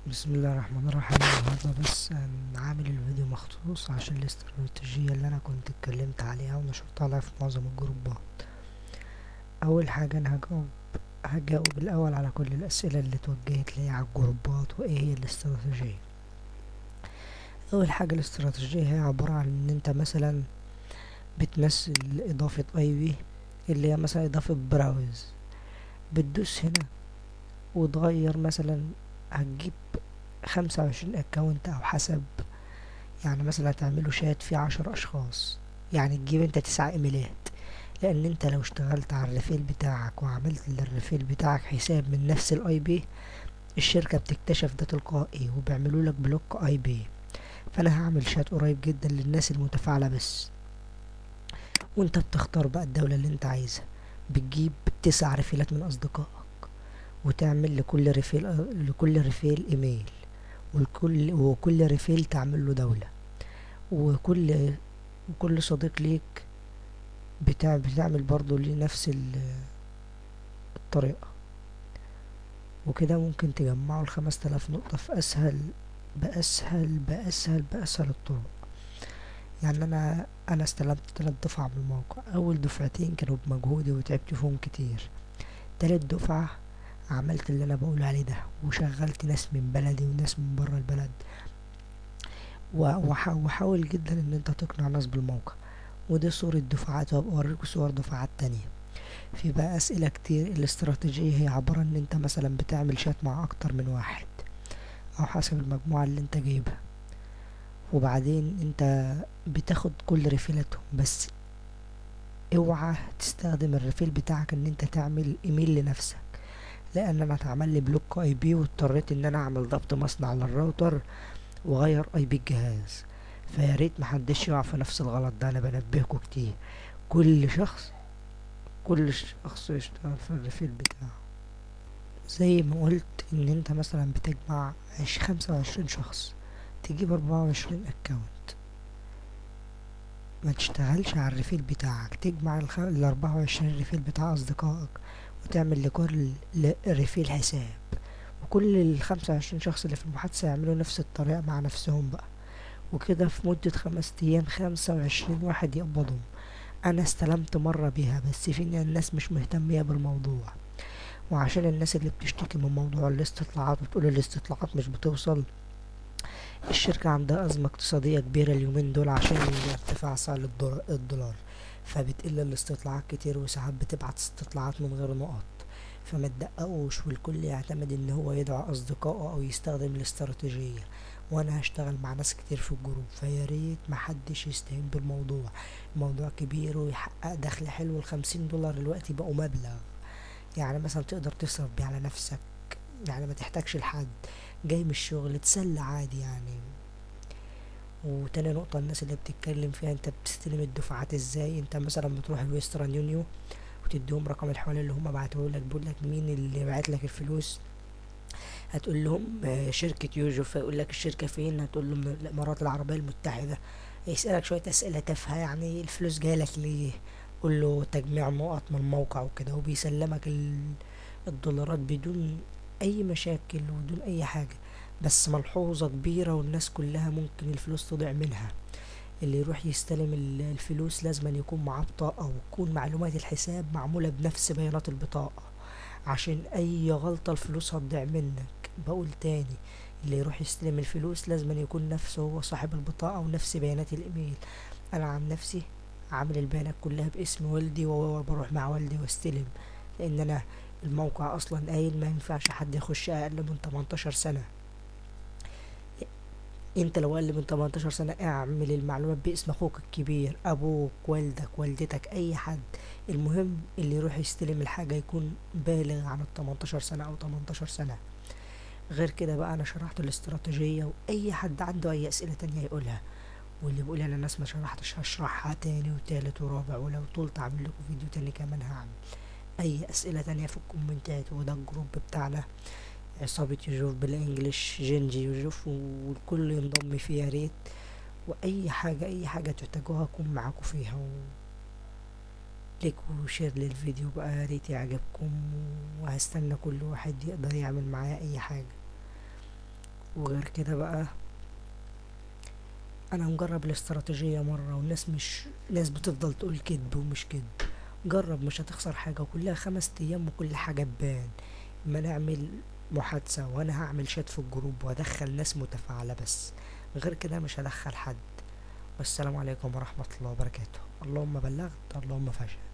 بسم الله الرحمن الرحيم. النهارده بس عامل الفيديو مخصوص عشان الاستراتيجية اللي انا كنت اتكلمت عليها ونشرتها عليها في معظم الجروبات. اول حاجة انا هجاوب الاول على كل الاسئلة اللي اتوجهت لي على الجروبات وايه هي الاستراتيجية. اول حاجة الاستراتيجية هي عبارة عن ان انت مثلا بتمثل اضافة IP اللي هي مثلا اضافة browse، بتدوس هنا وتغير، مثلا هتجيب 25 account او حسب، يعني مثلا هتعمله شات فيه 10 اشخاص، يعني تجيب انت 9 ايميلات، لان انت لو اشتغلت على ال referral بتاعك وعملت لل referral بتاعك حساب من نفس ال IP، الشركة بتكتشف ده تلقائي وبيعملوا لك block IP. فانا هعمل شات قريب جدا للناس المتفاعلة بس، وانت بتختار بقى الدولة اللي انت عايزها، بتجيب 9 ريفيلات من اصدقائك وتعمل لكل referral ايميل، وكل referral تعمل له دولة، وكل صديق ليك بتعمل برضو ليه نفس الطريقة. وكده ممكن تجمعوا 5000 نقطة في اسهل باسهل باسهل باسهل الطرق. يعني انا استلمت 3 دفعة من الموقع. اول دفعتين كانوا بمجهودي وتعبت فيهم كتير. تالت دفعة عملت اللي انا بقول عليه ده، وشغلت ناس من بلدي وناس من برا البلد، وحاول جدا ان انت تقنع ناس بالموقع. ودي صورة دفعات، وهبقى اوريكم صور دفعات تانية. في بقى اسئلة كتير. الاستراتيجية هي عبارة ان انت مثلا بتعمل شات مع اكتر من واحد او حسب المجموعة اللي انت جايبها، وبعدين انت بتاخد كل ريفيلاتهم، بس اوعى تستخدم ال referral بتاعك ان انت تعمل ايميل لنفسك، لان انا اتعمل لي block IP واضطريت ان انا اعمل ضبط مصنع للراوتر واغير IP الجهاز. فياريت محدش يقع في نفس الغلط ده، انا بنبهكم كتير. كل شخص يشتغل في ال referral بتاعه. زي ما قلت ان انت مثلا بتجمع 25 شخص، تجيب 24 account، ما تشتغلش على ال referral بتاعك، تجمع 24 referral بتاع اصدقائك وتعمل لكل referral حساب، وكل 25 شخص اللي في المحادثة يعملوا نفس الطريقة مع نفسهم بقى. وكده في مدة 5 أيام 25 واحد يقبضهم. أنا استلمت مرة بيها، بس في الناس مش مهتمية بالموضوع، وعشان الناس اللي بتشتكي من موضوع الاستطلاعات وتقول الاستطلاعات مش بتوصل، الشركة عندها أزمة اقتصادية كبيرة اليومين دول عشان ارتفاع سعر الدولار، فبتقل الاستطلاعات كتير، وساعات بتبعت استطلاعات من غير نقط، فما تدققوش، والكل يعتمد ان هو يدعو اصدقائه او يستخدم الاستراتيجية. وانا هشتغل مع ناس كتير في الجروب، فياريت محدش يستهين بالموضوع، الموضوع كبير ويحقق دخل حلو. $50 دلوقتي بقوا مبلغ، يعني مثلا تقدر تصرف بيه على نفسك، يعني ما تحتاجش لحد، جاي من الشغل تسلى عادي يعني. وتاني نقطة الناس اللي بتتكلم فيها، انت بتستلم الدفعات ازاي؟ انت مثلا بتروح ال Western Union وتديهم رقم الحوالي اللي هم بعتوه لك، بيقول لك مين اللي بعت لك الفلوس، هتقول لهم شركة يوجوف، فيقول لك الشركة فين، هتقول لهم الامارات العربية المتحدة. يسألك شوية اسئلة تافهة، يعني الفلوس جايلك ليه، قول له تجميع نقط من الموقع وكده، وبيسلمك الدولارات بدون اي مشاكل وبدون اي حاجة. بس ملحوظة كبيرة والناس كلها ممكن الفلوس تضيع منها، اللي يروح يستلم الفلوس لازم يكون معاه بطاقة، وتكون معلومات الحساب معمولة بنفس بيانات البطاقة، عشان اي غلطة الفلوس هتضيع منك. بقول تاني، اللي يروح يستلم الفلوس لازم يكون نفسه هو صاحب البطاقة ونفس بيانات الايميل. انا عن نفسي عامل البيانات كلها باسم والدي، وبروح مع والدي واستلم، لان انا الموقع اصلا قايل ما ينفعش حد يخش اقل من 18 سنة. انت لو اقل من 18 سنة اعمل المعلومات باسم اخوك الكبير، ابوك، والدك، والدتك، اي حد. المهم اللي يروح يستلم الحاجة يكون بالغ عن 18 سنة او 18 سنة. غير كده بقى انا شرحت الاستراتيجية، واي حد عنده اي اسئلة تانية يقولها، واللي بيقول انا الناس ما شرحتش هشرحها تاني وتالت ورابع، ولو طولت اعمل لكم فيديو تاني كمان هعمل. اي اسئلة تانية في الكومنتات. وده الجروب بتاعنا عصابة يوجوف بال English، جنجي يوجوف، والكل ينضم فيه يا ريت. واي حاجة اي حاجة تحتاجوها اكون معاكم فيها. like و share للفيديو بقى يا ريت يعجبكم، وهستنى كل واحد يقدر يعمل معايا اي حاجة. وغير كده بقى انا مجرب الاستراتيجية مرة، والناس مش ناس بتفضل تقول كذب ومش كذب. جرب، مش هتخسر حاجة، وكلها 5 ايام وكل حاجة تبان. ما نعمل محادثة، وانا هعمل شات في ال group وادخل ناس متفاعلة بس، غير كده مش هدخل حد. والسلام عليكم ورحمة الله وبركاته. اللهم بلغت، اللهم فاشهد.